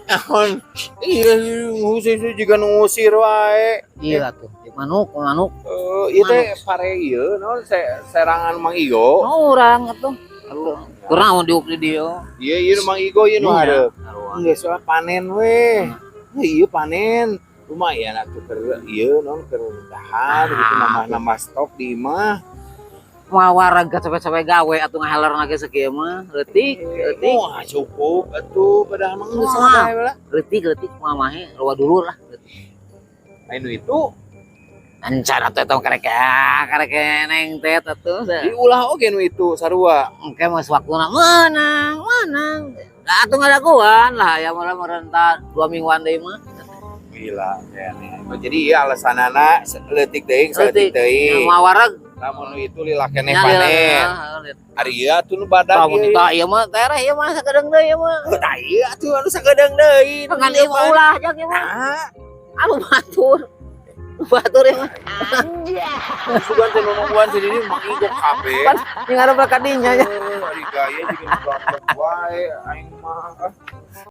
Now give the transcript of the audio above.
Naon? Iya, ngusir juga ngusir wae. Iya tuh, manuk, manuk. Eh, ieu teh pare ieu naon serangan Mang Igo. Oh, urang atuh. Kurang diuk di dieu. Iya, ieu Mang Igo ieu nu Iya. hareup. Geus lah panen we. Iya panen. Lumayan atuh keur ieu naon keur dahar gitu nambah-nambah stok di imah. Moal wareg capek-capek gawe atuh ngaheler ge sakieu mah. Leutik, leutik. Wah, cukup atuh padahal mah geus Wah. we lah. Leutik, leutik moal mahe loba dulur lah. Anu itu Encan atuh eta karek karek neng teh atuh. Diulah oge nu itu sarua. Engke mah waktuna menang, menang. Da atuh ngadaguan lah ya malah merentah 2 mingguan deui mah. Gila kayaknya. Jadi iya alasanana leutik teuing saeutik teuing. Moal wareg. Lamun nu itu lila keneh Nya panen. Ari ieu atuh nu badag Lamun ieu. tah ieu mah tereh ieu mah sakedeung deui ieu mah. Tah ieu atuh anu sakedeung deui. Ngan ieu mah ulah jang ieu mah. Nah, Anu batur. Batur ieu mah. Sugan teh nu nungguan si Dini Mang Igo kabeh. Pan ngarep ka dinya nya. Ari gaya juga nu wae aing mah. Ah.